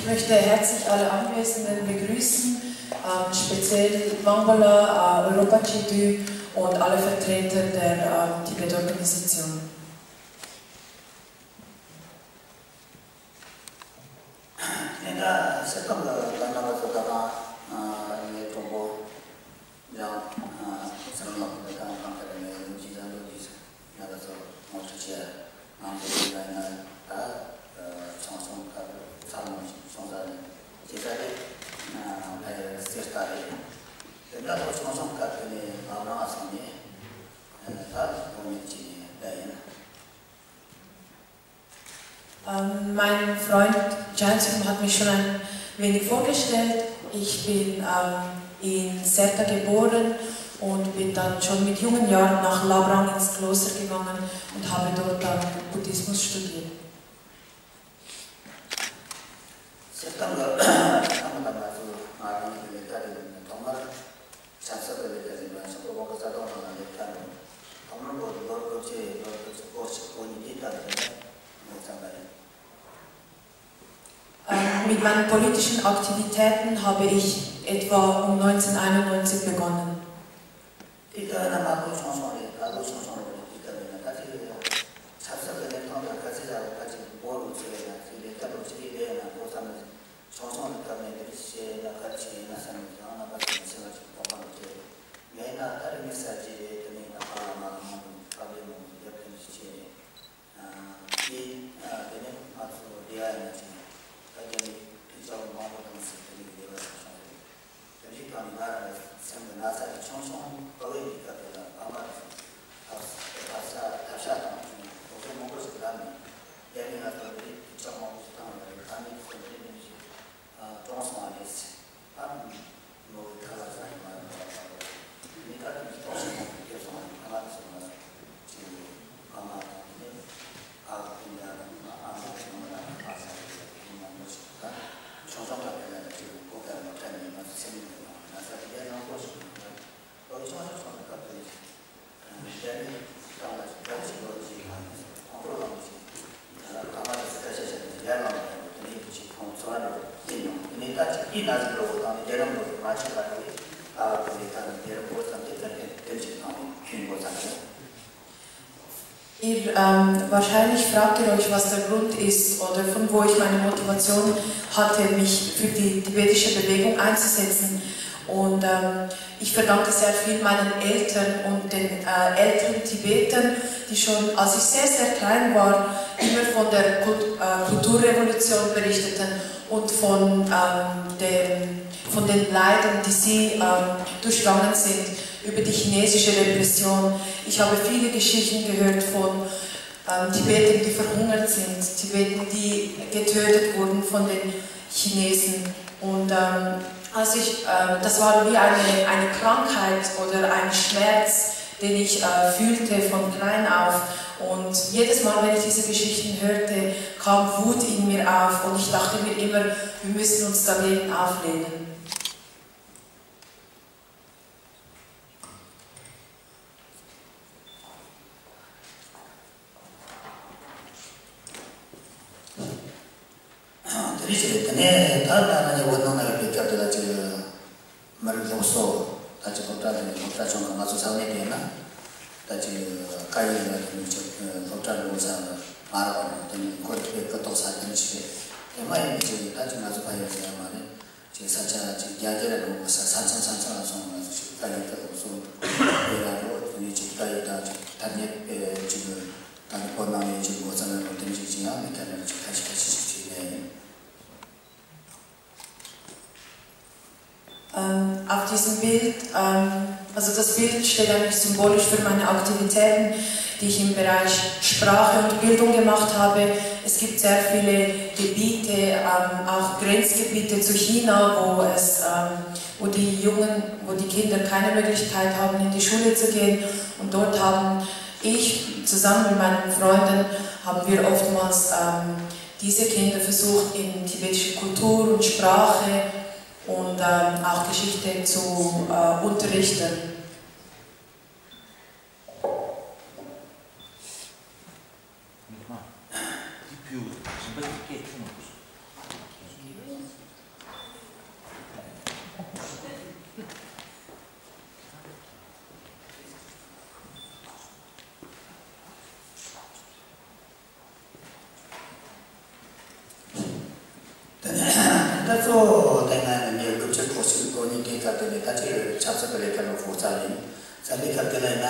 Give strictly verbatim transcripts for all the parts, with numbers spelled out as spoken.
Ich möchte herzlich alle Anwesenden begrüßen, ähm, speziell Wangwala, äh, Europa Chidu und alle Vertreter der, ähm, Tibet-Organisation. ཉེན་ཁ་སེལ་གཏོང་གི་ལམ་སྣ་བ་ཚོ་ད་དང་ངའི་གྲོགས་པོ་ལྗང་སེམས་ལོག་གི་ད་དང་གང་ལྟར་ངའི་ལུགས་ཀྱི་བཟང་ལུགས་ཀྱི་ཉེན་ཁ་ཚོ་ངོ་སྤྲོད་བྱས། ང་ཚོ་ཡིན་ན་ཡིན་ན་ད་ཆུང་ཆུང་སྐབས་ཚ་མོ་ཆུང་ས་ནས་སྐྱེ་ས་རེད། ཕ་ཡུལ་གསེར་རྟ་རེད། དེ་འདྲ་ཚོ་ཆུང་ཆུང་སྐབས་དེ་ནས་ལམ་རང་སོང་ནས་ད་དགོང་མོ་གཅིག་ནས་བསྡད་ཡིན། Ähm, mein Freund Jansum hat mich schon ein wenig vorgestellt. Ich bin, ähm, in Serta geboren und bin dann schon mit jungen Jahren nach Labrang ins Kloster gegangen und habe dort dann Buddhismus studiert. སེམས་གཏམ་ལ་ཐང་དང་ང་ཚོ་ང་རང་གི་ལས་ཀ་དེ་ནི་ཐོག་མར་ཆབ་སྲིད་ཀྱི་ལས་ཀ་ཟིན་པ་ཞིག་གི་འོག་གི་རྩ་དོན་ནང་ལ་ལས་ཀ་འགྲོ། ཐོག་མར་འགོ་ལོར་འགོ་ཆེ་ལོར་འགོ་ཆེ་སྐོར་ཞིག་སྐོར་ནས་དེ་ལྟར་དེ་ནས་མོ་ཚང་མ་ཡིན། Ähm, mit meinen politischen Aktivitäten habe ich etwa um neunzehnhunderteinundneunzig begonnen. དེ་ལྟར་ན་ང་ལོ་ཆུང་ཆུང་རེད། ང་ལོ་ཆུང་ཆུང་རེད། དེ་ལྟར་ཡིན་ན་ད་ཅིག་ཆབ་སྲིད་ཀྱི་གནས་སྟངས་དང་ག་ཚོད་ཟ་བ་ག་ཅིག་འབོར་རུ་ཚོད་ཡིན་ན་ཅིག་ལས་ཀ་ལོ་ཅིག་ལས་ཡིན་ན་ཁོ་ཚང་མ་ཆུང་ཆུང་གི་སྐབས་ནས་འདི་འདྲ་བྱས་ན་ག་རེ་བྱས་ཡིན་ན་བསམ་ནས་ཡང་ན་པ་ཚོ་མི་ཚེ་ལ་ཅིག་དོགས་པ་མི་སྐྱེ། མེད་ན་ད་རེས་ངའི་གསར་བརྗེ་རེད། དེ་ནས་ང་ཕ་ལ་མ་ལ་མང་པོ་དཀའ་ལས་མང་པོ་རྒྱབ་སྐྱོར་ཞིག་བྱས་ནས། དེ་དེ་ནས་ང་ཚོ་བསྡད་ཡ་ཡིན་ན་ཅིག་ད་རྒྱ་མི་དུས་ཚོད་མང་པོ་བཏང་ཟེར་དེ་ནས་བསྡད་པ་ཞིག་བྱུང་རེད། དེ་འདྲའི་སྒང་ནས་ང་རང་སེམས་ཀྱི་ན་ཚ་དེ་ཆུང་ཆུང་ཕ་བའི་གི་སྐབས་དེ་ལ་ཨ་མ་དེ་ཐབ་ཐབ་ས་ཐབ་ཤ་དང་ལོ་ཚོད་མང་པོ་ཞིག་བསྡད་ནས་རྒྱ་མི་ང་ཚོ་འདི་རིགས་དུས་ཚོད་མང་པོ་ཞིག་བཏང་བ་རེད། ཨ་མའི་དུས་ཚོད་འདི་འདྲ་ཞིག་གྲོངས་སོང་བ་རེད། ཨ་མའི་ཁ་ལག་ཟ་ཡི་མ་རེད་པ། མི་ཁ་ཐུག་གི་ཏོག་ཙམ་ཁོང་གིས་སྐྱེས་སོང་བ་རེད། ཨ་མ་དེ་ཚོ་ང་ཚོ་ཅིག་ཨ་མ་དང་དེ་ནས་ཨ་ཁུ་ཡ་དང་ཨ་མ་དེ་ཚོ་ང་ལ་ཁ་ཟ་ཡི་རེད། དེ་མང་པོ་ཞིག་ད་ཆུང་ཆུང་ལ་དེ་ལ་ཅིག་གོ་སྐབས་མ་སྤྲད་ནས་ང་ཚོ་སེམས་ནས་ན་ཚ་དེ་ཡང་མང་པོ་ཞིག་ཡོད་རེད། ལོ་ཆུང་ཆུང་སོང་ན་སྐབས་དེ་ནས། Ihr, ähm, wahrscheinlich fragt ihr euch, was der Grund ist oder von wo ich meine Motivation hatte, mich für die tibetische Bewegung einzusetzen. Und, ähm, ich verdanke sehr viel meinen Eltern und den, äh, älteren Tibetern, die schon, als ich sehr, sehr klein war, immer von der Kult-, äh, Kulturrevolution berichteten und von, ähm, dem, von den Leiden, die sie, ähm, durchgangen sind, über die chinesische Repression. Ich habe viele Geschichten gehört von, ähm, Tibetern, die verhungert sind, Tibetern, die getötet wurden von den Chinesen. Und, ähm, als ich, ähm, das war wie eine, eine Krankheit oder ein Schmerz, den ich, äh, fühlte von klein auf. Und jedes Mal, wenn ich diese Geschichten hörte, kam Wut in mir auf und ich dachte mir immer, wir müssen uns dagegen auflehnen. དེ་རིང་ཞིག་རེད། དེ་ནས་ད་ལྟ་ང་ནི་བོད་ནང་ན་ཡོད་པའི་སྐབས་དེ་ལ་ཅིག་མི་རིགས་སློབ་གསོ་ད་ཅིག་སློབ་གྲྭ་དེ་ནས་སློབ་གྲྭ་ཆུང་གི་ང་ཚོ་ས་གནས་དེ་ན་ད་ཅིག་སྐད་ཡིག་ལ་དེ་ནས་ཅིག་སློབ་གྲྭ་འགྲོ་ས་མ་རག་པ་དེ་ནས་ཁོ་དེ་གི་ཏོག་ས་དེ་ནས་ཞིག་རེད། དེ་མ་ཡིན་པའི་ཅིག་ད་ཅིག་ང་ཚོ་ཕ་ཡུལ་ཟེར་ཡ་མ་རེད། ཅིག་ས་ཆ་ཅིག་རྒྱ་རྒྱ་ར་འགྲོ་ས་ས་ཆ་ས་ཆ་ལ་སོང་ང་ཚོ་ཅིག་སྐད་ཡིག་གི་སློབ་གསོ་སྤེལ་ར་འགྲོ། དེ་ནས་ཅིག་སྐད་ཡིག་དང་ཅིག་ཐ་སྙད་སྤེལ་ཅིག་ད་ནི་བོད་ནང་ནས་ཅིག་འགོ་བརྩམས་ནས་འགྲོ། དེ་འདྲ་ཅིག་ཅིག་ཡང་མི་ཁ་ནས་ཅིག་ཁ་ཤས་ཁ་ཤས་ཅིག་ཅིག་ནས་ཡིན། Ähm, auf diesem Bild, ähm, also das Bild steht eigentlich symbolisch für meine Aktivitäten, die ich im Bereich Sprache und Bildung gemacht habe. Es gibt sehr viele Gebiete, ähm, auch Grenzgebiete zu China, wo es, ähm, wo die Jungen, wo die Kinder keine Möglichkeit haben, in die Schule zu gehen. Und dort haben ich zusammen mit meinen Freunden, haben wir oftmals, ähm, diese Kinder versucht, in tibetische Kultur und Sprache und, ähm, auch Geschichte zu, äh, unterrichten. ལས་ཀ་ནང་ཧྥུ་ཙ་ལ་ཡིན། ཙ་ལས་ཀ་དེ་ལ་ཡིན་ན་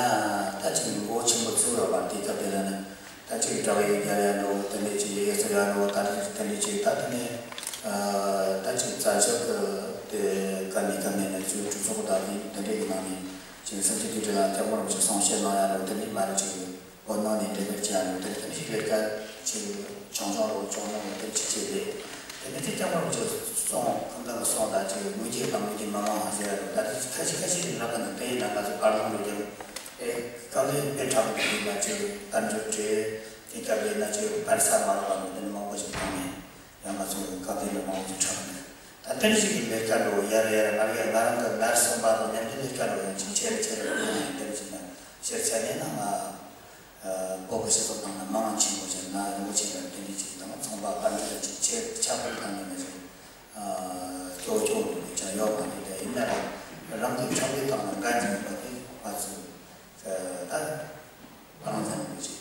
ད་ཅིག་མགོ་ཆེན་པོ་ཚུགས་ཡོད་པ། དེ་སྐབས་དེ་ལ་ནི་ད་ཅིག་དྲ་བའི་རྒྱ་ལ་འགྲོ་དེ་འདྲས་ཅིག་ཡེ་སོ་ཡ་འགྲོ་ད་དེ་དེ་འདྲས་ཅིག་ད་དེ་ནས་ད་ཅིག་རྩ་ཆག་གི་དེ་ཀ་ནས་ཀ་ནས་ནས་ཚུར་གྲོས་ཚོགས་ད་དེ་དེ་འདྲས་ཀྱི་ནང་ནས་ཅིག་སེམས་ཅན་དེ་འདྲས་ལ་སྐྱབས་མགོན་རིན་པོ་ཆེ་གསུང་བཤད་གནང་ཡ་འགྲོ་དེ་འདྲས་མ་རེད་ཅིག་བོད་ནང་ནས་འབྲེལ་མོལ་བྱེད་ཡ་འགྲོ་དེ་འདྲས་ཅིག་ལས་ཀ་ཅིག་ཆུང་ཆུང་རུ་ཆུང་ཆུང་རུ་དེ་ཅིག་བྱས་ཏེ། དེ་ནས་དེ་སྐྱབས་མགོན་རིན་པོ་ཆེ་གསུང་ཁོང་རྣམ་པ་གསུང་དང་ཅིག་དངོས་བརྒྱུད་དང་དངོས་བརྒྱུད་མི་མང་ཟེར་ཡ་རུ་ད་ལྟ་ཁ་ཤས་ཁ་ཤས་ཅིག་ལབ་པ་ནི་དེ་ཡིན་ན་ང་ཚོ་བར་ལམ་རུ་རྒྱབ་ཨེ་དཀའ་ལས་དཔེ་དྲག་པོ་ཡིན་ན་ཅིག་དཔལ་འབྱོར་བྲལ་དེ་སྐབས་ཡིན་ན་ཅིག་བར་ས་མ་རག་པ་ནི་དེ་ནི་མང་པོ་ཞིག་བཏང་ནས་ཡང་ང་ཚོ་སྐབས་དེ་ལ་མང་པོ་ཞིག་དྲག་ནས་ད་དེ་ནི་ཞིག་གི་ལས་ཀ་འགྲོ་ཡར་ཡར་ང་རྒྱ་ང་རང་གི་ངར་སོང་པ་དང་མཉམ་དུ་ལས་ཀ་འགྲོ་ཡང་ཅིག་ཆེ་རུ་ཆེ་རུ་འགྲོ་ཡང་དེ་ནི་ཞིག་ན་ཤེར་ཚད་ནས་ན་ང་བོད་ཀྱི་སྤྱི་ཚོགས་ནང་ན་མང་ཆེན་པོ་ཞིག་ན་རིན་པོ་ཆེ་དང་དེ་འདྲ་ཅིག་དང་ཚོང་པ་དཔལ་འབྱོར་ཅིག་ཆེ་ཁྱབ་སྤེལ་བཏང་ནས་ནི་ཅིག་སྐྱོ་སྐྱོ་འདུག་ཅང་ཡོད་མ་རེད། དེ་ཡིན་ན་རང་རང་གི་ཁྱབ་སྤེལ་བཏང་ན་འགན་ཅིག་ཡོད་པ་དེ་ང་ཚོ་ད་རང་བཙན་ཡོད་ཅིག་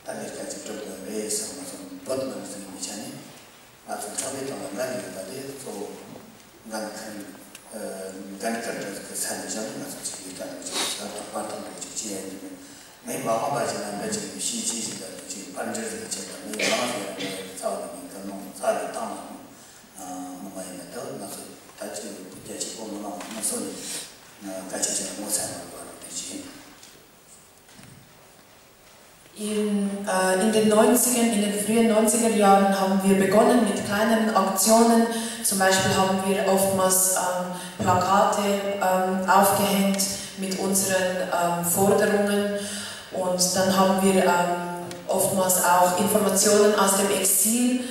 ད་ལས་ཀ་ཅིག་སྒྲུབ་དགོས་རེད་བསམ་ང་ཚོ་བོད་མི་རིགས་ཀྱི་ཆ་ནས་ང་ཚོ་ཁྱབ་སྤེལ་བཏང་ན་འགན་ཡོད་པ་དེ་གཙོ་བོ། འགན་འཁུར། ཨ། འགན་འཁུར་འདྲ་ཟིག་གི་ས་ནས་བཞག་ནས་ང་ཚོ་ཅིག་ལས་ཀ་འདྲ་ཅིག་ཞབས་ཏོག་པར་ཐོན་འདྲ་ཅིག་བྱེད་ཡ་ཡིན་པས། ངས་མ་འོངས་པ་ཞིག་ན་འདྲ་ཅིག་གི་ཤེས་བྱའི་ཞིག་ལ་ཅིག་པར་འདྲ་ཟིག་བྱེད་དང་ངས་མ་འོངས་ཞིག་ན་འདྲ་རྩ་བ་ནས་ངས་འགན་ནོང་རྩ་ནས་བཏང་མ་མྱོང་། ཨ། ངོ་མ་ཡིན་ན་ད་ང་ཚོ་ད་ཅིག་རྒྱ་ཆེ་པོ་མི་མང་མང་སོ་ནས་ཨ། བཀའ་ཆད་ཆེ་ངོ་ཚ་མ་དགོས་པ་རུ་དེ་བྱེད། In, äh, in den neunzigern, in den frühen neunziger Jahren haben wir begonnen mit kleineren Aktionen. Zum Beispiel haben wir oftmals, ähm, Plakate, ähm, aufgehängt mit unseren, ähm, Forderungen. Und dann haben wir, ähm, oftmals auch Informationen aus dem Exil,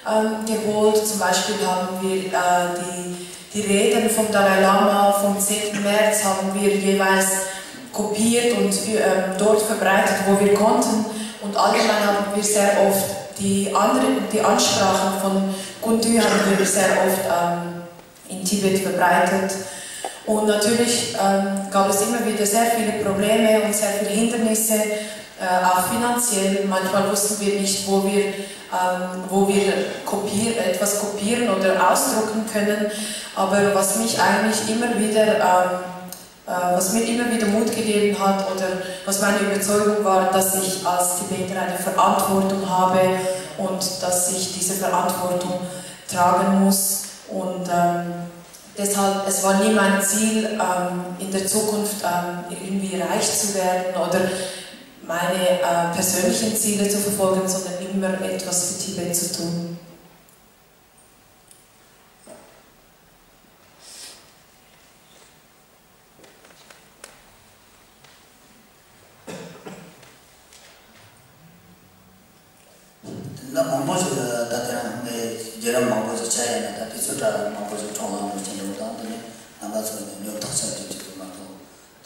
ähm, geholt. Zum Beispiel haben wir, äh, die die Reden vom Dalai Lama vom zehnten März haben wir jeweils kopiert und, ähm, dort verbreitet, wo wir konnten. Und allgemein haben wir sehr oft die andere, die Ansprachen von Guntu haben wir sehr oft, ähm, in Tibet verbreitet. Und natürlich, ähm, gab es immer wieder sehr viele Probleme und sehr viele Hindernisse, äh, auch finanziell. Manchmal wussten wir nicht, wo wir, ähm, wo wir kopier-, etwas kopieren oder ausdrucken können. Aber was mich eigentlich immer wieder, ähm, äh, was mir immer wieder Mut gegeben hat oder was meine Überzeugung war, dass ich als Tibeter eine Verantwortung habe und dass ich diese Verantwortung tragen muss. Und, ähm, deshalb, es war nie mein Ziel, ähm, in der Zukunft, ähm, irgendwie reich zu werden oder meine, äh, persönlichen Ziele zu verfolgen, sondern immer etwas für Tibet zu tun. དེ་འདྲ་མང་པོ་ཞིག་ད་དེ་རིང་ངས་བརྒྱུད་རིམ་མང་པོ་ཞིག་ཆ་ཡིན་ན་ད་དུས་ཚོད་དྲ་མང་པོ་ཞིག་འཕྲོ་བརླག་འགྲོ་གི་འདུག་དང་དེ་ནས་རྣམ་པ་ཚོ་ནས་ཉོབ་ཐག་ཆོད་དུས་ཚོད་མ་གཏོགས་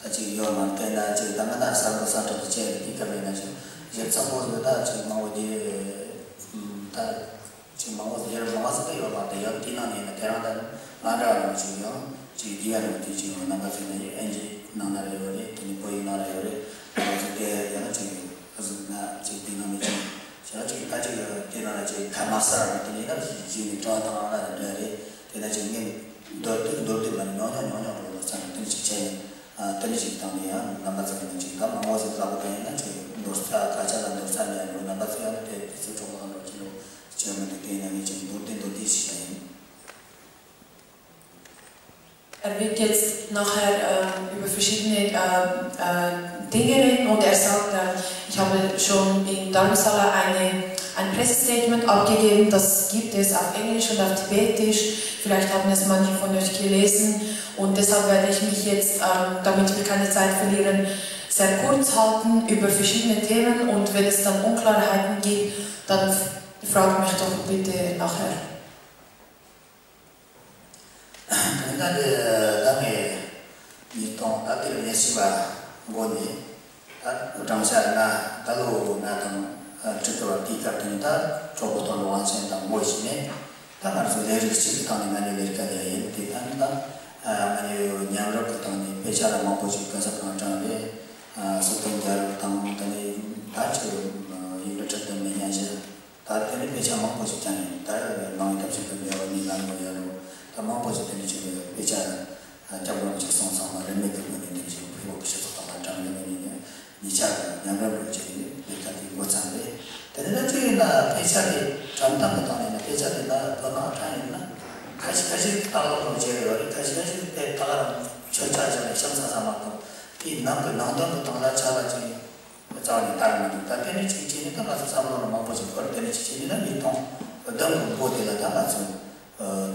ད་ཅིག་ཡོད་མ་རེད། དཔེར་ན་ཅིག་ད་ང་ད་གསར་འགོད་གསར་འགྲོགས་ཀྱི་ཆེད་དུ་དེ་སྐབས་ཡིན་ན་ཅིག་ཞིབ་ཚགས་པོ་ཞིག་ད་ཅིག་མང་པོ་རྒྱུ་ད། ཅིག་མང་པོ་ཟེར་མང་བ་ཟེར་ཡོད་མ་རེད། ཡང་དེའི་ནང་ནས་ཡིན་ན་དེ་རང་ད་ང་འདྲ་བ་ཅིག་ཡང་ཅིག་རྒྱུས་ཡ་རུ་དེ་ཅིག་ཡོད། རྣམ་པ་ཚོ་ནས་ཨེན་ཇི་ནང་ན་རེ་ཡོད་རེད། དེ་ནས་བོད་ཡིག་ནང་ལ་ཡོད་རེད། རྣམ་པ་ཚོ་དེ་ཡང་ཅིག་ཨ་ཟུག་ན་ཅིག་དེ་ནང་ནས་ཅིག་ཞེ་ཅིག་ད་ཅིག་དེ་ནང་ལ་ཅིག་ཁ་མ་གསལ་ར་དེ་ནས་ཡིན་ན་ཅིག་ཅིག་ནས་དྲ་བ་དང་ཨང་ལ་རེ་འདྲ་རེད། དེ་ན་ཅིག་ངས་མདོར་བསྡུས་མདོར་བསྡུས་མ་ནས་ཉུང་ཉུང་ཉུང་ཉུང་རུ་ལ་ཚང་དེ་ནས་ཅིག་བྱས་ཡིན། ཨ་དེ་ནས་ཅིག་བཏང་ནས་ཡང་རྣམ་པ་ཚོ་ནས་ཅིག་ད་མང་བ་ཟིག་ལབ་པ་ཡིན་ན་ཅིག་མདོར་ས་ཁ་ཆ་ལ་མདོར་ས་ནས་ཡང་རྣམ་པ་ཚོ་ཡང་དེ་དེ་ཚོ་གྲོགས་པོ་དང་འགྲོ་ཅིག་རུ། ཅི་མི་འདུག་དེ་ཡིན་ན་ངས་ཅིག་མདོར་བསྡུས་མདོར་བསྡུས་ཤིག་ཡིན། Er wird jetzt nachher, ähm, über verschiedene, ähm, äh, Dinge reden und er sagt, ähm, ich habe schon in Dharamsala eine, ein Pressestatement abgegeben, das gibt es auf Englisch und auf Tibetisch, vielleicht haben es manche von euch gelesen und deshalb werde ich mich jetzt, ähm, damit wir keine Zeit verlieren, sehr kurz halten über verschiedene Themen und wenn es dann Unklarheiten gibt, dann f- Fragt mich doch bitte nachher. དེ་འདྲ་དེ་ད་ངས་ཉིས་སྟོང་ད་དེར་ཉེར་བཞི་པ་འགོ་ནས་ད་བགྲང་བྱ་ལྔ་ད་ལོ་ལྔ་དང་དྲུག་གི་བར་དེའི་སྐབས་དེ་ནས་ད་གྲོགས་པོ་དང་ལོ་དབང་ཆེན་དང་ངོ་ཤེས་ནས་ད་ང་ཚོ་ལས་རིགས་གཅིག་གི་སྟེང་ནས་ང་ནས་ལས་ཀ་ལས་ཡིན། དེ་ད་ནི་ད་ང་ནས་མཉམ་རུབ་ཀྱི་སྟེང་ནས་དཔེ་ཆ་ལ་མང་པོ་ཞིག་ག་ས་གང་དྲངས་རེད། སྲིད་དོན་རྒྱལ་རབས་དང་དེ་ནས་ད་ཅིག་ཡིག་འབྲུ་ཁྲིད་དོན་མེད་ཉན་ཞིག་ད་དེ་ནས་དཔེ་ཆ་མང་པོ་ཞིག་ཀྱང་ཡིན། ད་ནང་གི་ཐབས་ཤེས་དང་འབྲེལ་བ་ནི་ལམ་གོ་ཡ་རུ་ད་མང་པོ་ཞིག་དེ་ནས་ཅིག་དཔེ་ཆ་རྒྱབ་ལོག་ཅིག་སོང་ཙང་ ཆ་དེ་དྲན་སྟངས་ཀྱི་སྟེང་ནས་ན་སྐད་ཆ་དེ་ན་བོད་ནང་དྲན་ཡོད་ན་ཁ་ཤས་ཁ་ཤས་ལྟ་ཀློག་ཀློག་བྱས་ཡོད་རེད། ཁ་ཤས་ཁ་ཤས་དེ་ད་ག་རང་ཆོས་ཆ་བཞག་ནས་བཤམས་ཚ་ཚ་མ་གཏོགས་དེའི་ནང་གི་ནང་དོན་གྱི་སྟེང་ལ་ཆ་ལ་ཅིག་རྩ་བ་ནས་ལྟ་གི་མི་འདུག་ད་དེ་ནས་ཅིག་བྱས་ནས་ད་ང་ཚོ་བསམ་བློ་ལ་མང་པོ་ཞིག་འཁོར། དེ་ནས་ཅིག་བྱས་ནས་ད་ཉིས་སྟོང་བདུན་གི་འགོ་དེ་ལ་ད་ང་ཚོ་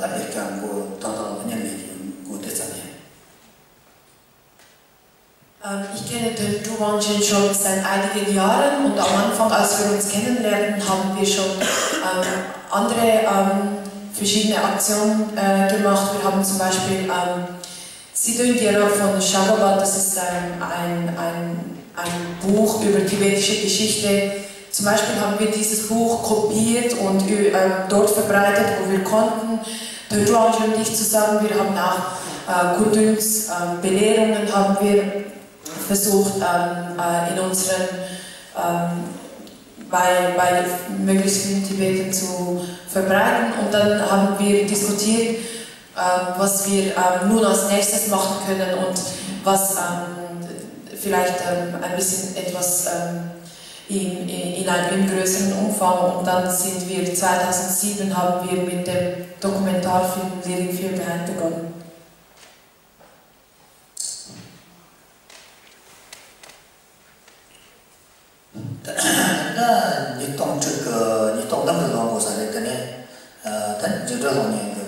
ད་ལས་ཀ་འགོ་ཏག་ཏག་ལ་ཉན་ནས་འགོ་དེ་ཙམ་ཡིན། Ähm, ich kenne den Zhu Wangjun schon seit einigen Jahren und am Anfang, als wir uns kennenlernten, haben wir schon ähm, andere ähm, verschiedene Aktionen äh, gemacht. Wir haben zum Beispiel ähm, Sidun Gera von Shagabad, das ist ähm, ein, ein, ein Buch über tibetische Geschichte. Zum Beispiel haben wir dieses Buch kopiert und ähm, dort verbreitet, wo wir konnten. Dodruang und ich zusammen, wir haben auch äh, Kutuns ähm, Belehrungen haben wir versucht, ähm, äh, in unseren, ähm, bei, bei möglichst vielen Tibetern zu verbreiten. Und dann haben wir diskutiert, ähm, was wir ähm, nun als nächstes machen können und was ähm, vielleicht ähm, ein bisschen etwas ähm, in, in, in einem größeren Umfang. Und dann sind wir, zweitausendsieben haben wir mit dem Dokumentarfilm Living Fear Behind begonnen. ད་ཉིས་སྟོང་དྲུག་གི་ཉིས་སྟོང་བདུན་གི་ལོ་འགོ་ས་རེད། དེ་ནས་ད་འཇིགས་བྲལ་གློག་བརྙན་གི་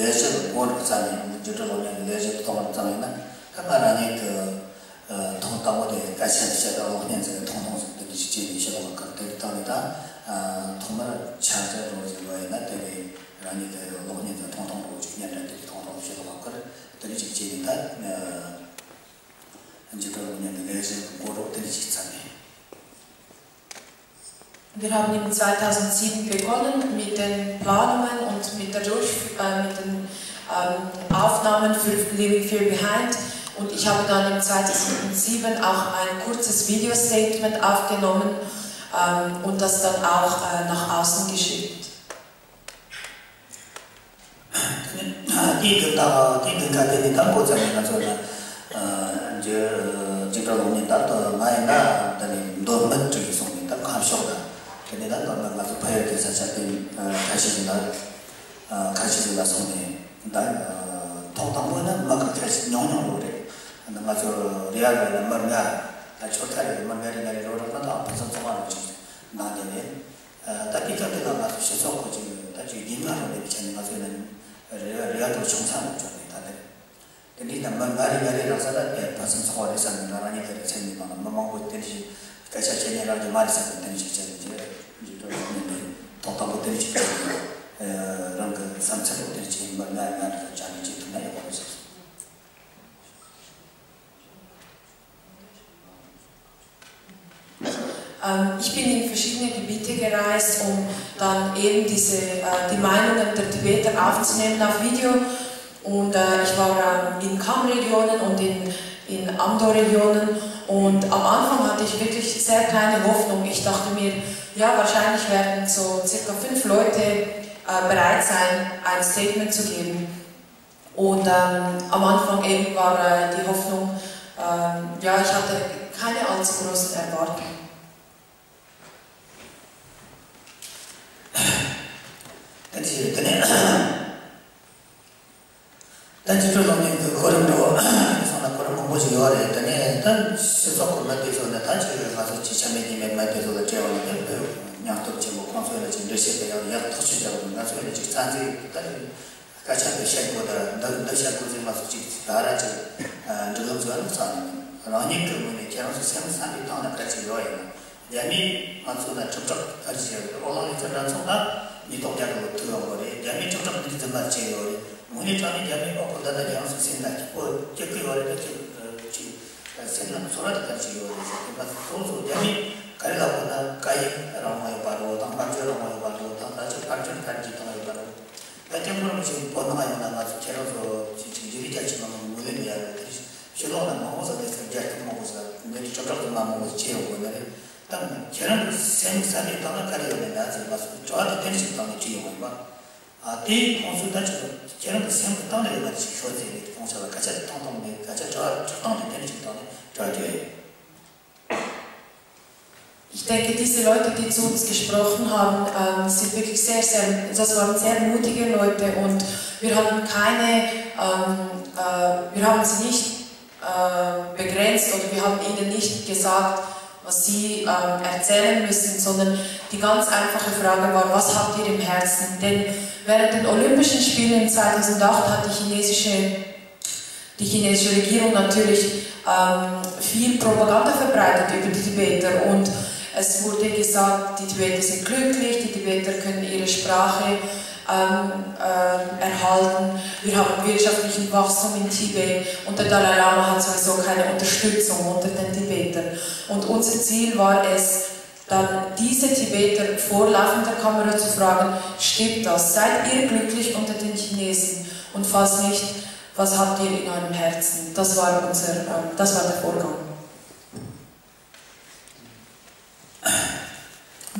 ལས་གཞི་འགོ་འཛུགས་ཙམ་ནས་འཇིགས་བྲལ་གློག་བརྙན་གི་ལས་གཞི་གཏོང་བ་ཙམ་ཡིན་ན་ད་ང་རང་ཉིད་ཀྱི་ཐོག་དང་པོ་དེ་སྐད་ཆ་བཤད་པ་གློག་བརྙན་ཟེར་ཐུང་ཐུང་ཟེར་དེ་འདྲ་ཞིག་བྱས་ནས་བཤད་པ་གི་དེ་དང་ནི་ད་ཐོག་མར་ཆ་འདྲ་རོགས་ཟེར་བ་ཡིན་ན་དེ་ནས་རང་ཉིད་ཀྱི་གློག་བརྙན་ཟེར་ཐུང་ཐུང་རོགས་ཅིག་བརྙན་འཕྲིན་དེ་ཐུང་ཐུང་བཤད་པ་གི་དེ་འདྲ་ཞིག་བྱས་ནས་ད་འཇིགས་བྲལ་གློག་བརྙན་གི་ལས་གཞི་འགོ་འདྲ་དེ་འདྲ་ཞིག་བརྩམས་ནས། Wir haben im zweitausendsieben begonnen mit den Planungen und mit der Durch äh, mit den ähm, Aufnahmen für Leaving Fear Behind und ich habe dann im zweitausendsieben auch ein kurzes Video-Statement aufgenommen ähm, und das dann auch äh, nach außen geschickt. དེའི་དགུན་དང་དེའི་དགུན་ཁ་དེ་ནས་ད་འགོ་བརྩམས་ནས་ང་ཚོ་ལ་འཇིགས་བྲལ་གློག་བརྙན་ད་ལྟ་ང་ཡིན་ན་ད་ནི་མདོ་སྨད་དྲུག་གི་སོང་ནས་ད་ཁམས་ཕྱོགས་ལ་དེ་ནས་ད་མདོ་སྨད་ང་ཚོ་ཕ་ཡུལ་གྱི་ས་ཆ་དེ་ཁ་ཤས་ཤིག་ལ་ཁ་ཤས་ཤིག་ལ་སོང་ནས་ད་ཐོག་དང་པོ་ན་མི་གི་ཁ་ཤས་ཉུང་ཉུང་རུ་རེད། ང་ཚོ་རེ་ཡ་རེ་ལ་མི་ལྔ་ད་ཆོལ་ཁ་རེ་མི་ལྔ་རེ་ལྔ་རེ་རོགས་རམ་ན་ད་ཕུན་སུམ་ཚོགས་པ་རུ་ཅིག་གནང་དེ་ནས། ད་དེ་སྐབས་དེ་ལ་ང་ཚོ་སྤྱི་ཚོགས་ཁོ་ཅིག་ད་ཅིག་རྒྱུས་མངའ་རུ་གནས་པའི་ཆ་ནས་ང་ཚོ་ཡིན་ན་རེ་བ་རེ་བ་དང་ཆུང་ས་ལ་བྱུང་ནས་ད་དེ་དེ་འདྲའི་ནང་མི་ང་རེ་ང་རེ་རང་ས་ལ་དེ་ཕུན་སུམ་ཚོགས་པ་རེད་བསམ་ནས་ང་རང་ཉིད་ཀྱི་རེ་ཚན་གྱི་ནང་ལ་མི་མང་པོ་དེ་འདྲ་ཞིག་སྐད་ཆ་བཤད་ནས་རང་གི་མ་རེད་བསམ་ནས་དེ་འདྲ་ཞིག་བཤད་ནས་ཀྱི་འཇིགས་སྐྲག་ཡོང་ནས་ཐོག་དང་པོ་དེ་འདྲ་ཞིག་བྱས་ནས་རང་གི་བསམ་ཚུལ་ལོ་དེ་འདྲ་ཞིག་མི་ང་ང་རེ་ལ་བྱ་ནས་བྱེད་ཐུབ་ན་ཡག་པོ་རེད་བསམ་སོང་། Ähm, ich bin in verschiedene Gebiete gereist, um dann eben diese, äh, die Meinungen der Tibeter aufzunehmen auf Video. Und äh, ich war ähm, in Kham-Regionen und in, in Amdo-Regionen. Und am Anfang hatte ich wirklich sehr kleine Hoffnung. Ich dachte mir, ja, wahrscheinlich werden so circa fünf Leute äh, bereit sein, ein Statement zu geben. Und ähm, am Anfang eben war äh, die Hoffnung, ähm, ja, ich hatte keine allzu großen Erwartungen. ད་དེ་དེ་ནས་ད་འཇིགས་སྐྲག་གློག་བརྙན་གྱི་གོ་རིམ་འགྲོ་སོང་ན་གོ་རིམ་མང་པོ་ཞིག་ཡོད་རེད། དེ་ནས་ད་སྤྱི་ཚོགས་ཀྱི་མི་དེ་ཚོ་ནས་ད་ཅིག་ང་ཚོ་ཅིག་ཆ་མེད་ཉེས་མེད་མི་དེ་ཚོ་ལ་སྤྲད་པ་ནི་དེ་དཔེ་སྙིང་སྟོབས་ཆེན་པོ། ཁོང་ཚོ་ལ་ཅིག་འགྲེལ་བཤད་དེ་ཡང་ཡག་ཐག་ཆོད་བྱ་དགོས། ང་ཚོ་ལ་ཅིག་རྩ་འཛིན་ད་ཅིག་སྐད་ཆ་འདི་བཤད་དགོས། ད་འདི་འདི་བཤད་དགོས་ཟེར་མ་སོགས་ཅིག་ད་ར་ཅིག་སྒྲིག་ལམ་བཟོས་ན་རྩ་ནས་མིན། རང་ཉིད་ཀྱི་ངོས་ནས་ཁྱེད་རང་ཚོ་སེམས་བསམ་པའི་སྟེང་ན་ག་ཅིག་ཡོད་ཡིན་ན། རྒྱ་མིས་ང་ཚོ་ལ་དྲིལ་བསྒྲགས་ག་རེ་བྱས་ཡོད་རེད། ཨོ་གླིང་ལི་ཚོ་འདྲ་ཚོ་ད་ཉིས་སྟོང་བརྒྱ་གི་ལོ་ཐུག་ཡོང་གི་རེད། རྒྱ་མིས་དྲིལ་བསྒྲགས་འདི་འདྲ་རྫུན་མ་བྱས་ཡོད་རེད། དངོས་གནས་དྲང་གནས་རྒྱ་མིའི་ཨོ་ཁོ་ད་ལྟ་ཁྱེད་རང་ཚོ་སེམས་ལ་སྐྱིད་པོ་སྐྱིད་གི་ཡོད་རེད། ད་ཅིག་ཅིག་སེམས་ལ་ཚོར་བ་དེ་ག་རེ་བྱས་ཡོད་རེད་ཟེར་དུས་ང་ཚོ་ཚོ་རྒྱ་མིས་ག་རེ་ལབ་དགོས་ན། སྐད་ཡིག་རང་དབང་ཡོད་པ་རེད་དང་། སྨྲ་བརྗོད་རང་དབང་ཡོད་པ་རེད་དང་། ད་ཅིག་ཕར་ཕྱིན་ཕར་འགྱུར་བཏང་ཡོད་པ་རེད། ད་སྐྱབས་མགོན་རིན་པོ་ཆེ་བོད་ནང་ཡོང་ན་ང་ཚོ་ཁྱེད་རང་ཚོ་ཅིག་ཅིག་ཡུལ་རྒྱ་ཆེ་མ་མང་ངོས་ལེན་ཡོད་རེད། དེ་ཕྱི་ལོགས་ན་མང་པོ་ཟ་དེ་ཚོ་རྒྱལ་ཁབ་མང་པོ་ཟ་འདི་འདྲའི་དྲིལ་བསྒྲགས་ཚོ་མ་མང་པོ་ཟ་བྱས་ཡོང་དགོས་ནི་རེད། ད་ཁྱེད་རང་གི་སེམས་བསམ་པའི་སྟེང་ན་ག་རེ་ཡོད་ནི་ན་ཟེར་ང་ཚོ་དྲི་བ་དེ་དེ་འདྲ་ཞིག་བཏང་ནས་དྲིས་ཡོང་བ་ཡིན་པ། ཨ་དེ་ཁོང་ཚོས་ད་ཁྱེད་རང་གི་སེམས་ཀྱི་སྟེང་ན་ཡོད་པ་དེ་ཞིག་ཤོད་ཟེར་ནས་ཁོང་ཚོ་ལ་སྐད་ཆ་དེ་བཏང་བཏང་ནས་སྐད་ཆ་དྲི་བ་དྲི་སྟངས་དེ་དེ་འདྲ་ཞིག་བཏང་ནས་དྲི་བ་དྲིས་ཡོད། Ich denke, diese Leute, die zu uns gesprochen haben, ähm, sind wirklich sehr, sehr, das waren sehr mutige Leute und wir hatten keine, ähm, äh, wir haben sie nicht äh, begrenzt oder wir haben ihnen nicht gesagt, was sie ähm, erzählen müssen, sondern die ganz einfache Frage war, was habt ihr im Herzen? Denn während den Olympischen Spielen in zweitausendacht hat die chinesische, die chinesische Regierung natürlich ähm, viel Propaganda verbreitet über die Tibeter und es wurde gesagt, die Tibeter sind glücklich, die Tibeter können ihre Sprache ähm, ähm, erhalten. Wir haben wirtschaftlichen Wachstum in Tibet und der Dalai Lama hat sowieso keine Unterstützung unter den Tibetern. Und unser Ziel war es, dann diese Tibeter vor laufender Kamera zu fragen, stimmt das? Seid ihr glücklich unter den Chinesen? Und falls nicht, was habt ihr in eurem Herzen? Das war, unser, ähm, das war der Vorgang.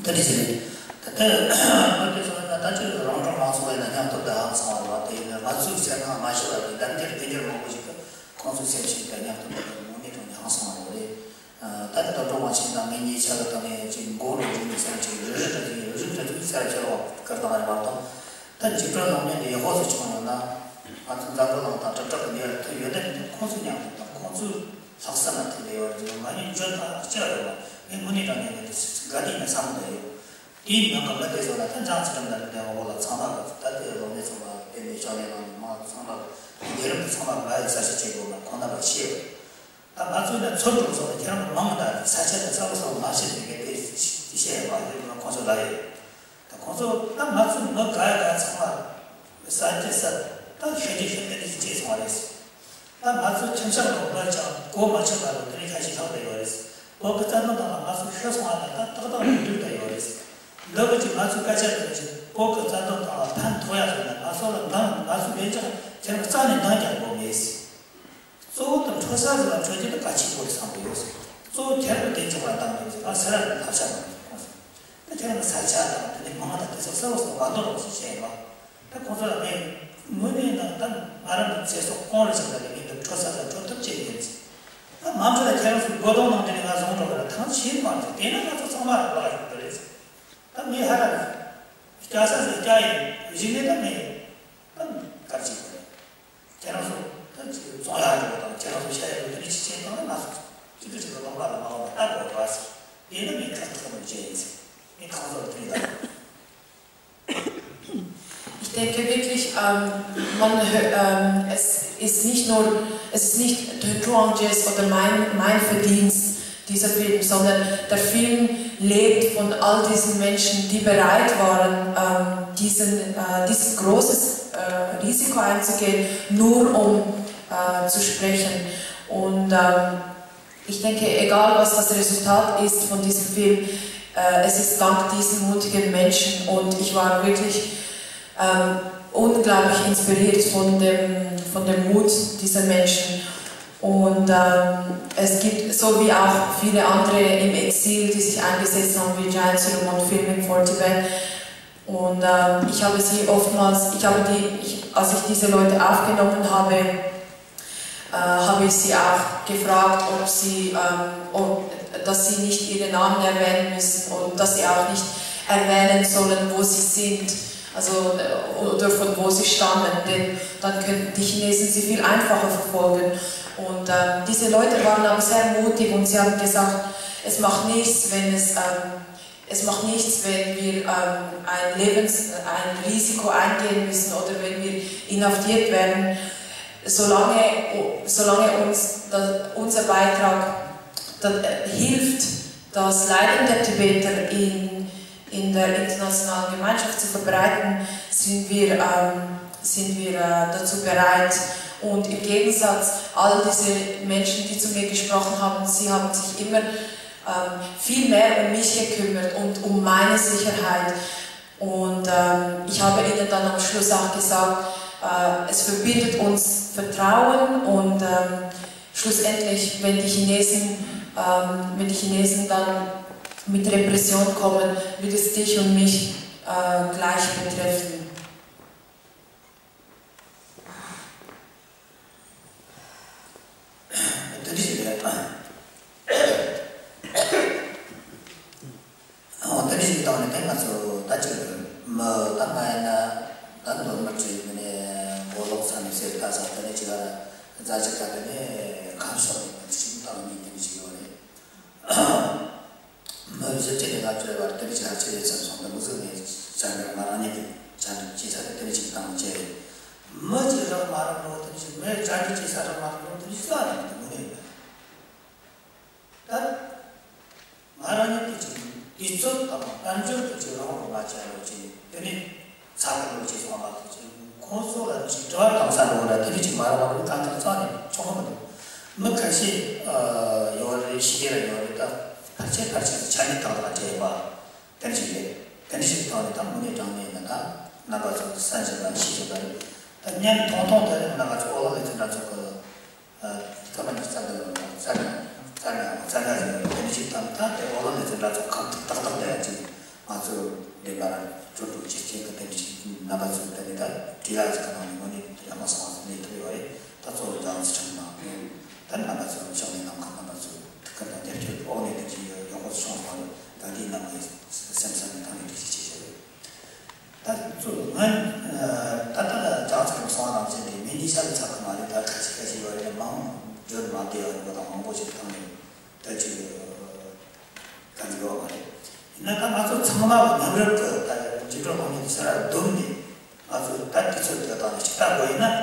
དེ་འདྲ་ཞིག་རེད། ད་ལྟ་ང་དེ་ཚོ་ན་ད་ཅིག་རང་གྲོང་མང་ཚོགས་ཡིན་ན་སྙིང་སྟོབས་དང་ཧང་སང་བ་རེད་བ། དེ་ཡིན་ན་ང་ཚོའི་སེམས་ནང་མ་ཤི་བ་གི་ལམ་འདིར་བདེ་འགྱུར་མང་པོ་ཞིག་གི་ཁོང་ཚོའི་སེམས་ཤིག་དང་སྙིང་སྟོབས་དང་དངོས་གནས་དྲང་གནས་ཧང་སང་བ་རེད། ད་ནི་དོན་གྲུབ་དབང་ཆེན་དང་ངེད་གཉིས་ཆ་གི་དང་ནས་ཅིག་མགོ་རུ་རིག་ནས་སེམས་ཅིག་རི་རི་འདྲ་ཅིག་རི་རི་འདྲ་ཅིག་སེར་ཁྱེར་བ་ཀིར་དང་རེད་མ་གཏོགས། ད་འཇིགས་སྐྲག་སྣང་མེད་དེ་ཡག་པོ་ཞིག་བྱུང་ཡོད་ན། ང་ཚོ་འཛམ་བུ་གླིང་དང་དྲིལ་བསྒྲགས་ཀྱི་ནུས་པ་ཐོན་ཡོད་ན་ཁོང་ཚོའི་མཉམ་དུ་དང་ཁོང་ཚོའི་ལྷག་བསམ་ལ་ཐུག་བསྡད་ཡོད་རེད། ང་གཉིས་འཇོན་ཐང་ལྕི་བ་ཡོད་པ་ངས་དངོས་གནས་དྲང་གནས་ངས་དགའ་བདེ་ནས་བསམ་བློ་ཡོད། དེའི་ནང་གི་མི་དེ་ཚོ་ལ་ད་འཇང་ཚུལ་ཁྲིམས་དང་ལུང་བསྟན་དབང་པོ་ལ་ཚང་མ་གི་ད་ལྟའི་སློབ་གཉེར་ཚང་མ་དེ་ནས་ཕྱག་ལས་གནང་ནས་མ་ཚང་མ་གི་ལས་རིམ་དེ་ཚང་མ་ང་ཡི་གསར་ཞིག་བྱེད་དགོས་ན་ཁོང་རྣམ་པ་ཤེས་ཡོད། ད་ང་ཚོས་ནི་ཚུར་འགྲོ་སོང་ནས་ཁྱེད་རང་གི་མིང་དང་ས་ཆ་དང་ས་ལོ་སོགས་མ་བཤད་ནས་གལ་ཏེ་བཤད་ཡོད་པ་ཡིན་ན་ཁོང་ཚོ་ལ་ཡོད། ད་ཁོང་ཚོ་ད་ང་ཚོ་མི་ག་ཡ་ག་ཚང་མ་ས་ཆ་ས་ད་ཤོད་རྒྱུ་ཤོད་མེད་ནས་བྱས་སོང་བ་རེད། ད་ང་ཚོ་ཁྱིམ་ཤག་ལོག་ལ་ཅང་གོ་མ་ཆོད་པ་ལ་དེ་རིང་ཁ་ཤས་ལྷག་བསྡད་ཡོད་རེད། བོད་ཀྱི་རྩ་དོན་དང་ང་ཚོ་ཤོད་སོང་བ་ལ་ད་ཏག་ཏག་ལ་འགྲིག་བསྡད་ཡོད་རེད། འདི་གི་ཅིག་ང་ཚོའི་སྐད་ཆ་དེ་ཅིག་བོད་ཀྱི་རྩ་དོན་དང་ལ་ཕན་ཐོགས་ཡ་ཟེར་ན་ང་ཚོ་ལ་འདང་ང་ཚོའི་བདེ་འཇགས་ཁྱེད་རང་རྩ་ནས་འདང་རྒྱག་དགོས་མེད། གཙོ་བོ་དང་འཕྲོད་ས་རུ་ལ་འཕྲོད་རྒྱུ་དེ་གལ་ཆེན་པོ་རེད་བསམ་གྱི་ཡོད། གཙོ་བོ་ཁྱེད་རང་གི་བདེ་འཇགས་ལ་འདང་དགོས་ཟེར་ང་སེ་ར་ལ་ཐབས་ཆག་མ་རེད་ཁོང་ཚོ། ད་ཁྱེད་རང་གི་ས་ཆ་དང་དེ་ནས་མང་དང་དེ་ཚོ་གསལ་བོ་གསལ་བོ་མ་འདོར་རོགས་ཞེས་བཤད་ཡོད་པ། ད་ཁོང་ཚོ་ལ་ངས་དངོས་གནས་དང་ད་ང་རང་གི་ཚེ་སྲོག་སྐོང་རེ་བྱས་ན་ལས་ངས་འདི་འཕྲོད་ས་ལ་འཕྲོད་ཐབས་བྱེད་ཡོད་ཟེར། ད་མ་འཕྲོད་ལ་ཁྱེད་རང་ཚོའི་སྒོ་དོང་ནང་དེ་ནས་ང་བཟུང་འགྲོ་བ་ལ་ཐང་ཆད་མ་རེད་དེ་ན་ང་ཚོ་ཚང་མ་ལ་ལག་ཡོད་པ་རེད་ཟེར། ད་ངས་ཧ་ལ་རེད། སྐྱ་ས་ཟེར་སྐྱ་ཡིན་གཞི་ནས་ད་ངས་ད་གར་བྱེད་དགོས་རེད། ཁྱེད་རང་ཚོ་ད་ཅིག་བཙོང་ཡག་འགྲོ་དང་ཁྱེད་རང་ཚོ་ཤ་ཡག་འགྲོ་དེ་འདྲ་ཅིག་བྱས་བཏང་ན་ང་ཚོ་ཅི་ཐུབ་ཅིག་གི་ལོང་བ་ལ་མ་འོང་བ་ལྟ་དགོས་རེད་བ་ཟེར། དེ་ནི་ངས་ཁ་ཐུག་མོ་བྱས་ཡིན་ཟེར། ངས་ཁོང་ཚོར་དྲིས་ལ། Ich denke wirklich, ähm, man, ähm, es ist nicht nur, es ist nicht Töntuangjes oder mein, mein Verdienst, dieser Film, sondern der Film lebt von all diesen Menschen, die bereit waren, ähm, diesen, äh, dieses großes äh, Risiko einzugehen, nur um äh, zu sprechen. Und ähm, ich denke, egal was das Resultat ist von diesem Film, äh, es ist dank diesen mutigen Menschen und ich war wirklich ähm, unglaublich inspiriert von dem, von dem Mut dieser Menschen. Und ähm, es gibt, so wie auch viele andere im Exil, die sich eingesetzt haben, wie Giant Solomon Filming for Tibet, und ähm, ich habe sie oftmals, ich habe die, ich, als ich diese Leute aufgenommen habe, äh, habe ich sie auch gefragt, ob sie, ähm, ob, dass sie nicht ihre Namen erwähnen müssen und dass sie auch nicht erwähnen sollen, wo sie sind, also äh, oder von wo sie stammen, denn dann könnten die Chinesen sie viel einfacher verfolgen. Und ähm, diese Leute waren aber sehr mutig und sie haben gesagt, es macht nichts, wenn es ähm, Es macht nichts, wenn wir ähm, ein, Lebens-, ein Risiko eingehen müssen oder wenn wir inhaftiert werden, solange, solange uns das, unser Beitrag das, äh, hilft, das Leiden der Tibeter in, in der internationalen Gemeinschaft zu verbreiten, sind wir, ähm, sind wir äh, dazu bereit. Und im Gegensatz, all diese Menschen, die zu mir gesprochen haben, sie haben sich immer ähm, viel mehr um mich gekümmert und um meine Sicherheit. Und ähm, ich habe ihnen dann am Schluss auch gesagt, äh, es verbindet uns Vertrauen und ähm, schlussendlich, wenn die Chinesen, ähm, wenn die Chinesen dann mit Repression kommen, wird es dich und mich äh, gleich betreffen. དེ་འདྲ་ཞིག་རེད། ནས་དེ་ང་ཚོ་ད་ཅིག་མི་ད་ང་ཡིན་ན་ད་མདོ་སྨད་ཀྱི་ནས་མགོ་ལོག་ས་ནས་ཟེར་ད་ས་དེ་ནས་ཅིག་ར་རྫ་ཆུ་ཁ་དེ་ནས་ཁམས་ཕྱོགས་ནས་ཅིག་དང་གཉིས་དེ་ནས་ཅིག་ཡོད་རེད། མི་བཞི་བཅུ་ནས་ལྔ་བཅུ་བར་དེ་ནས་ཅིག་ཧ་ཅི་རེད་ཙམ་སོང་དུ་མི་ཟིག་ནས་བྱ་འདྲ་ང་རང་ཉིད་ཀྱི་བྱ་འདྲ་ཅིག་ས་དེ་དེ་ནས་ཅིག་བཏང་བྱས་རེད། མི་ཅིག་རག་མ་རག་འགྲོ་དེ་ནས་ཅིག་མི་བྱ་འདྲ་ཅིག་ས་རག་མ་རག་འགྲོ་དེ་ནས་ཅིག་ས་རག་དེ་མི་ནས་ཡོད། ད། ང་རང་ཉིད་ཀྱི་ཅིག་དུས་ཚོད་དང་དཔལ་འབྱོར་གྱི་ཅིག་རང་དབང་ང་ཅན་རོགས་ཅིག་དེ་ནས་ཚ་ཁ་ལོ་ཅིག་སོང་བ་དང་ཅིག་ཁོང་ཚོ་ལ་ཅིག་དྲི་བ་དང་ས་འགྲོ་བ་དེ་ནས་ཅིག་མ་རེད་བ་རེད་གང་ལྟར་རྩ་ནས་ཆོག་གི་མི་འདུག་མི་ཁ་ཤས་ཡོད་རེད་ཤི་གི་ར་ཡོད་རེད་ད་ཕལ་ཆེར་ཕལ་ཆེར་ཆ་ནས་དང་དང་འབྲེལ་བ་དེ་འདྲ་ཅིག་རེད། དེ་འདྲ་ཞིག་དང་ནས་ད་དངོས་གནས་དྲང་གནས་ཡིན་ན་ད་རྣམ་པ་ཚོ་གསན་བཞིན་པ་ཤེས་བཞིན་པ་རེད། ད་བརྙན་ཐུང་ཐུང་དེ་རིང་ང་ཚོ་ཨོ་ལོ་ལེ་ཚན་འདྲ་ཚོ་གི་སྐར་མ་གཉིས་རྩ་འདི་ལ་རྩ་ནས་རྩ་ནས་རྩ་ནས་ཟིན་ཡོད་དེ་འདྲ་ཞིག་དང་ད་དེ་ཨོ་ལོ་ལེ་ཚན་འདྲ་ཚོ་ཁམས་ཏག་ཏག་དེ་ཡང་ཅིག་ང་ཚོ་འདི་མ་ར་ཅོ་ཅོ་ཅིག་ཅིག་གི་དེ་འདྲ་ཞིག་རྣམ་པ་ཚོ་དེ་ནི་ད་བྲིས་ཡག་ཅིག་གི་ནང་ནས་དངོས་གནས་ཡག་མ་སོང་བ་ཟིན་ནས་ཐུབ་ཡོད་རེད། ད་གཙོ་བོ་རྒྱ་ཆེ་ཁྲིམས་ནང་ནས་ད་རྣམ་པ་ཚོ་ཕྱོགས་ནས་ནམ་མཁའ་རྣམ་པ་ཚོ་ཐུགས་ཁུར་དང་རྒྱབ་སྐྱོར་འོག་ནས་དེ་ཅིག་ཡག་པོ་བྱུང་སོང་རེད། ད་འདིའི་ནང་ནས་སེམས་བསམ་ནས་ཐང་ནས་དེ་ཅིག་བྱེད་ཀྱི་རེད། ད་གཙོ་ང་ད་ལྟ་ལ་ཅང་ཚང་སོང་ནང་བཞིན་དེ་མི་ཉིད་ཤ་ལ་ཚ་གི་མ་རེད། ད་ཁ་ཤས་ཁ་ཤས་ཡོད་རེད། མང་འཇོན་མ་བདེ་བ་ཡོད་དང་མང་པོ་ཞིག་བཏང་ནས་ད་ཅིག་ག་ཚོད་ཡོད་མ་རེད། ཡིན་ན་ད་ང་ཚོ་ཚང་མ་གི་མཉམ་རུབ་ཀྱི་ད་འཇིགས་སྐྲག་གང་ཡིན་ཟེར་བ་བསྡོམས་ནས་ང་ཚོ་ད་དུས་ཚོད་དེ་དང་ནས་ཕྱི་ལྟ་དགོས་ཡིན་ན་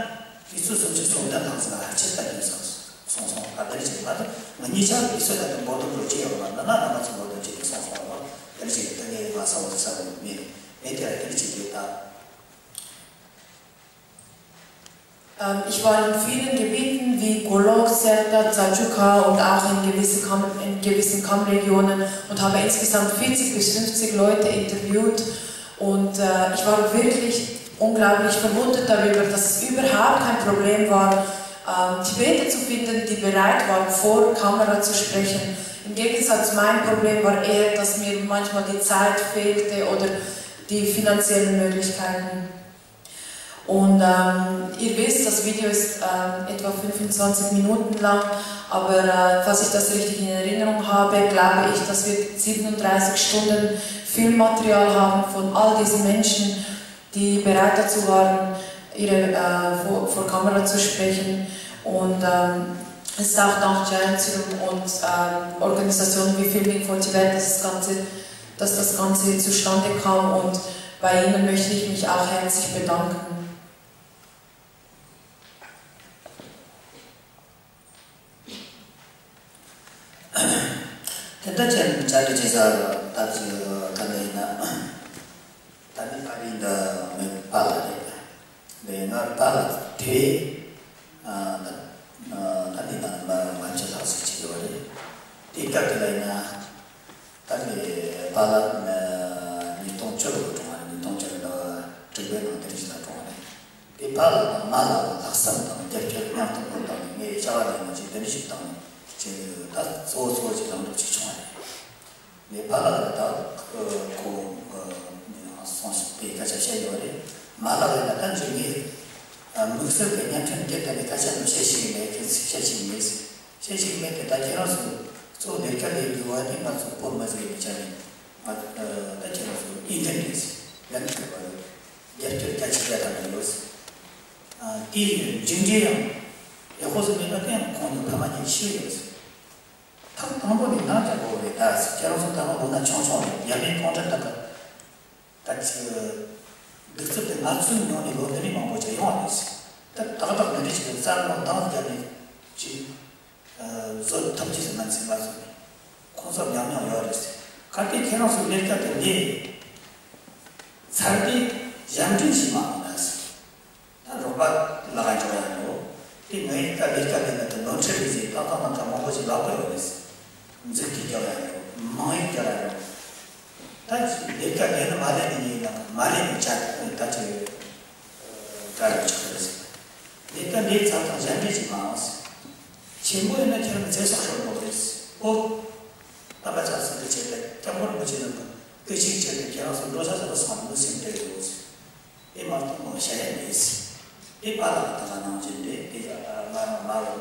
དུས་ཚོད་སུམ་ཅུ་སོ་བདུན་ནང་ཟེར་བ་ཕྱི་ལྟ་དགོས་སོང་སོང་སོང་། ད་དེ་རེད་ཅེས་ང་ཚོ་ང་གཉིས་ཆར་དུས་ཚོད་ད་དུང་འབོར་དུ་འགྲོ་ཅི་ཡོད་པ་ན་ན་ང་ཚོ་འབོར་དུ་ཅི་དུས་སོང་སོང་བ་དེ་རེད་ཅེས་ད་ངས་ང་ས་བ་ས་བ་མེད་མེད་དེ་ར་དེ་རེད་ཅེས་དེ་ད། Ähm, ich war in vielen Gebieten wie Golok, Serta, Zajuka und auch in gewissen Kamm, in gewissen Kammregionen und habe insgesamt vierzig bis fünfzig Leute interviewt und äh, ich war wirklich unglaublich verwundert darüber, dass es überhaupt kein Problem war, ähm, Tibeter zu finden, die bereit waren, vor Kamera zu sprechen. Im Gegensatz, mein Problem war eher, dass mir manchmal die Zeit fehlte oder die finanziellen Möglichkeiten. Und ähm, ihr wisst, das Video ist ähm, etwa fünfundzwanzig Minuten lang, aber äh, falls ich das richtig in Erinnerung habe, glaube ich, dass wir siebenunddreißig Stunden Filmmaterial haben von all diesen Menschen, die bereit dazu waren, ihre, äh, vor, vor Kamera zu sprechen. Und ähm, es ist auch dank Giant Serum und ähm, Organisationen wie Filming for Tibet, dass das Ganze dass das Ganze zustande kam und bei Ihnen möchte ich mich auch herzlich bedanken. དེ་ལྟར་བྱས་ནས་བྱ་རྒྱུ་བྱེད་ས་ད་ཅི་ག་ནས་ཡིན་ན་ད་ནི་ཨ་རི་འདི་མི་པཱ་ལགས་རེད། འདི་ང་པཱ་ལགས་དེ་ད་ད་ནི་ད་ནི་མ་ང་ཅི་ལགས་ཟེར་གྱི་ཡོད་རེད། དེ་སྐབས་དེ་ལ་ཡིན་ན། ད་ནི་པཱ་ལགས་ཉིས་སྟོང་བཅུ་ལོར་གྲོངས་པ་རེད། ཉིས་སྟོང་བཅུ་ལོར་དྲུག་པའི་ནང་དེ་རིང་ཞིག་ལ་གྲོངས་པ་རེད། དེ་པཱ་ལགས་དང་མ་ལགས་ལ་ལྷག་བསམ་དང་རྒྱབ་སྐྱོར་མཉམ་དུ་སྒོ་བཏང་ནས་ངས་བྱ་བ་ལས་ང་ཅིག་དེ་འདྲ་ཞིག་བཏང་ནས་ཅིག་ད་གཙོ་བོ་གཙོ་བོ་ཅིག་ལམ་འགྲོ་ཅིག་བྱུང་བ་རེད། ངས་པཱ་ལགས་ལ་ད་ཁོ་སོང་ཞིག་པའི་སྐད་ཆ་བཤད་ཡོད་རེད། མ་ལགས་ལ་ད་འཇུག་ངས་དམིགས་བསལ་གྱི་བརྙན་འཕྲིན་སྒེར་དང་གི་སྐད་ཆ་འདི་བཤད་ཤེས་ཀྱི་མེད་ཁྱེད་ཚིག་བཤད་ཤེས་ཀྱི་མེད། ཤེས་ཤིག་མེད་དེ་ད་ཁྱེད་རང་ཚོ་གཙོ་བོ་ལས་ཀ་ལས་དགོས་པ་དེ་ང་ཚོ་བོད་མི་ཟེར་ཡོད་ཆ་ནས་ང་ད་ཁྱེད་རང་ཚོ་ཨིན་ཐེན་རེད་ཟེར་ལན་ཐུབ་པ་རེད། རྒྱབ་སྐྱོར་རྒྱ་ཆེ་རྒྱ་ཐམ་པ་ཡོད་ཟེར། དེའི་མཇུག་འབྲས་ཡང་ཡག་པོ་ཟིག་མེད་པ་དེ་ཡང་ཁོང་ཚོ་ཕ་མ་གཉིས་ཤི་ཡོད་ཟེར། ཐེངས་དང་པོ་ནས་ནང་རྒྱ་གོ་རེད་ད་ཟེར། ཁྱེད་རང་ཚོ་ད་ང་ལོ་ན་ཆུང་ཆུང་རེད། རྒྱ་མིའི་གུང་ཁྲན་ཏང་གི་ད་ཅི་གདུག་རྩུབ་དེ་ང་ཚོའི་ངོས་ནས་ལོ་འདི་ནས་མང་པོ་ཅིག་ཡོང་བ་རེད་ཟེར། ད་ཏག་ཏག་འདི་འདྲ་ཞིག་གི་བསམ་བློ་འདང་བརྒྱབ་ནས་ཅིག་བཟོ་ཐུབ་ཀྱི་ཟེར། ང་ཚོས་ང་ཚོ་ཁོང་ཚོ་ཉམས་མྱོང་ཡོད་རེད་ཟེར། གལ་ཏེ་ཁྱེད་རང་ཚོའི་ལས་ཀ་དེ་ལས་ཚར་དུས་ཞབས་འདྲེན་ཞིག་མ་འོང་ན་ཟེར། ད་རོགས་པ་ལ་ག་འཇོག་ཡ་ཡོད། དེ་ངའི་ཀ་ལས་ཀ་ལས་ན་དེ་ནོར་འཁྲུལ་རེད་ཟེར། ཏག་ཏག་ནང་ཀ་མང་པོ་ཞིག་ལབ་དགོས་ཡོད་རེད། མཛུབ་ཐེལ་རྒྱག་ཡ་ཡོད། མང་ཡིག་རྒྱག་ཡ་ཡོད། ད་ཅི་ལས་ཀ་ལས་ན་མ་ལས་ནས་ཉིན་ན་མ་ལས་ནས་བྱ་ད་ཅི་དགའ་ཡོད་ཆོག་རེད་ཟེར། ལས་ཀ་ལས་ཚར་དང་ཞབས་འདྲེན་ཅིག་མ་འོང་ཟེར། ཆེན་པོ་ཡིན་ན་ཁྱེད་རང་ཚེ་སྲོག་ཤོར་དགོས་རེད་ཟེར། ཨོ། ད་པ་ཆ་ཟིན་དུ་བྱས་ཏེ་སྐྱབས་མགོན་རིན་པོ་ཆེ་རྣམས་ཀྱི་སྐུ་ཞིག་བྱས་ཏེ་ཁྱེད་རང་ཚོ་འགྲོ་ས་ཚོ་ལ་སོང་མི་སེམས་བྲལ་ཡོད་ཟེར། དེ་མ་གཏོགས་མང་བཤད་ཡ་མེད་ཟེར། དེ་པཱ་ལགས་ཀྱི་ད་ག་ནང་བཞིན་རེད། དེ་ང་རང་མ་རུ་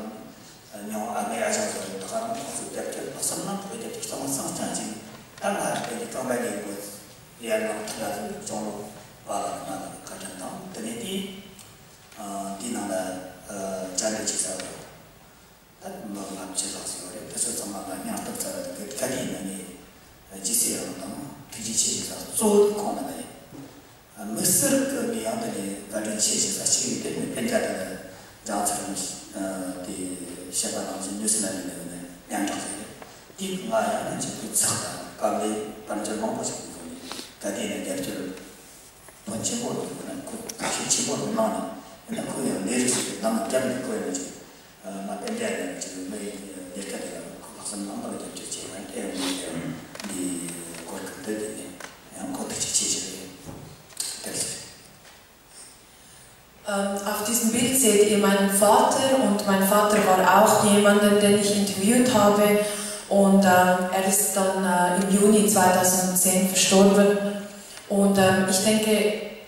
མྱོང་ཨ་མའི་ཨ་ཅག་ཚོ་རེད། ད་ག་རང་ཁོང་ཚོ་རྒྱབ་སྐྱོར་ལྷག་བསམ་རྣམ་དག་རྒྱབ་སྐྱོར་གཙང་མ་གཙང་རྐྱང་ཅིག་ད་ང་རང་དེ་ནི་རྐང་པ་ཉལ་དགོས། ཡར་ལངས་ཐུབ་ལ་ཚོ་སྐྱོང་ལོ་བ་ལ་ང་ལ་བཀའ་དྲིན་དང་དེ་ནས་དེ་དེའི་ནང་ལ་བཅར་འདྲི་བྱེད་ས་བ་ད་མི་ལྔ་བཅུ་ལྷག་ཙམ་ཡོད་རེད། དེ་ཚོ་ཚང་མ་ལ་མཉམ་སྟབས་ཚར་བ་དེ་ག་དེའི་ནང་ནས་རྗེས་སུ་ཡི་རང་དང་ཐུགས་རྗེ་ཆེ་ཞུ་ས་གཙོ་བོ་དེ་ཁོང་ལ་ད་ཡིན། མི་སེར་གྱི་ངས་ཡང་དེ་ནས་བཀའ་དྲིན་ཆེ་ཞུ་ས་གཅིག་ཡིན། དེ་ནས་སྤུན་ཀྱག་དེ་ལ་སྦྱང་ཚར་རིང་དེ་བཤད་པ་ནང་བཞིན་ནུས་སུ་ལ་ནི་ནས་ནས་སྙན་གྲགས་ཟེར་རེད། དེ་ང་ཡང་ནས་ཅིག་ཏུ་ཚགས་དང་དཀའ་ལས་དཔལ་འབྱོར་མང་པོ་ཞིག་གི་སྒོ་ནས་ད་ལྟའི་ནས་རྒྱབ་སྐྱོར་དོན་ཆེན་པོ་རེད། ཁོ་ཁྱོད་ཆེན་པོ་རུ་གནང་ནས་ཡིན་ན་ཁོ་ཡང་ལས་རིགས་ཤིག་གི་ནང་རྒྱབ་ནས་ཁོ་ཡང་ཅིག་ང་དཔེ་འདྲ་ཡང་ཅིག་མི་ཡི་ལས་ཀ་དེ་ལ་ཁོ་ལྷག་བསམ་རྣམ་པར་རྒྱབ་སྐྱོར་བྱས་ཡང་དེ་ཡང་མི་ཡང་འདི་སྐོར་གི་འདི་དེ་ནས་ཡང་ཁོ་ཐུགས་རྗེ་ཆེ་ཞུ་རེད། དེར་ཟེར། Ähm, auf diesem Bild seht ihr meinen Vater und mein Vater war auch jemanden, den ich interviewt habe und ähm, er ist dann äh, im Juni zweitausendzehn verstorben und ähm, ich denke,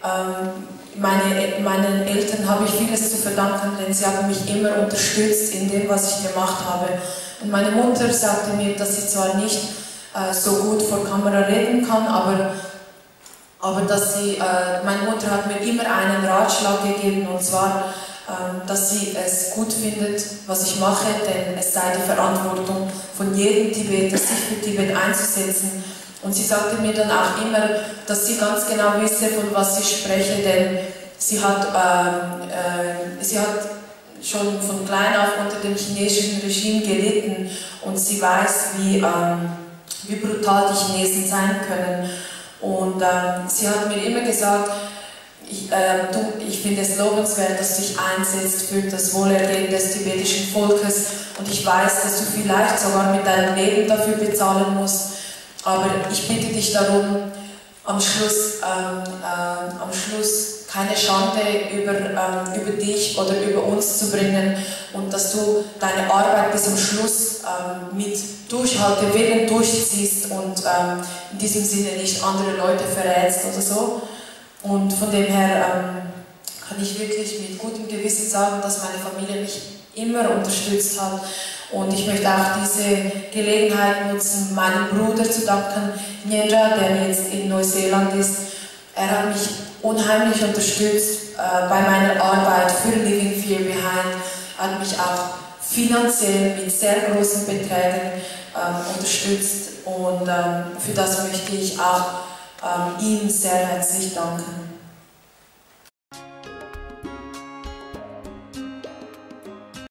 ähm, meine, meinen Eltern habe ich vieles zu verdanken, denn sie haben mich immer unterstützt in dem, was ich gemacht habe. Und meine Mutter sagte mir, dass sie zwar nicht äh, so gut vor Kamera reden kann, aber Aber dass sie, äh, meine Mutter hat mir immer einen Ratschlag gegeben, und zwar, ähm, dass sie es gut findet, was ich mache, denn es sei die Verantwortung von jedem Tibeter, sich für Tibet einzusetzen. Und sie sagte mir dann auch immer, dass sie ganz genau wisse, von was ich spreche, denn sie hat, ähm, äh, sie hat schon von klein auf unter dem chinesischen Regime gelitten und sie weiß, wie, ähm, wie brutal die Chinesen sein können. Und ähm, sie hat mir immer gesagt, ich, ähm, du, ich finde es lobenswert, dass du dich einsetzt für das Wohlergehen des tibetischen Volkes und ich weiß, dass du vielleicht sogar mit deinem Leben dafür bezahlen musst, aber ich bitte dich darum, am Schluss, ähm, ähm, am Schluss keine Schande über, ähm, über dich oder über uns zu bringen und dass du deine Arbeit bis zum Schluss ähm, mit Durchhaltewillen durchziehst und ähm, in diesem Sinne nicht andere Leute verrätst oder so. Und von dem her ähm, kann ich wirklich mit gutem Gewissen sagen, dass meine Familie mich immer unterstützt hat. Und ich möchte auch diese Gelegenheit nutzen, meinem Bruder zu danken, Nyendra, der jetzt in Neuseeland ist. Er hat mich unheimlich unterstützt äh, bei meiner Arbeit für Leaving Fear Behind, hat mich auch finanziell mit sehr großen Beträgen ähm, unterstützt und ähm, für das möchte ich auch ähm, ihm sehr herzlich danken.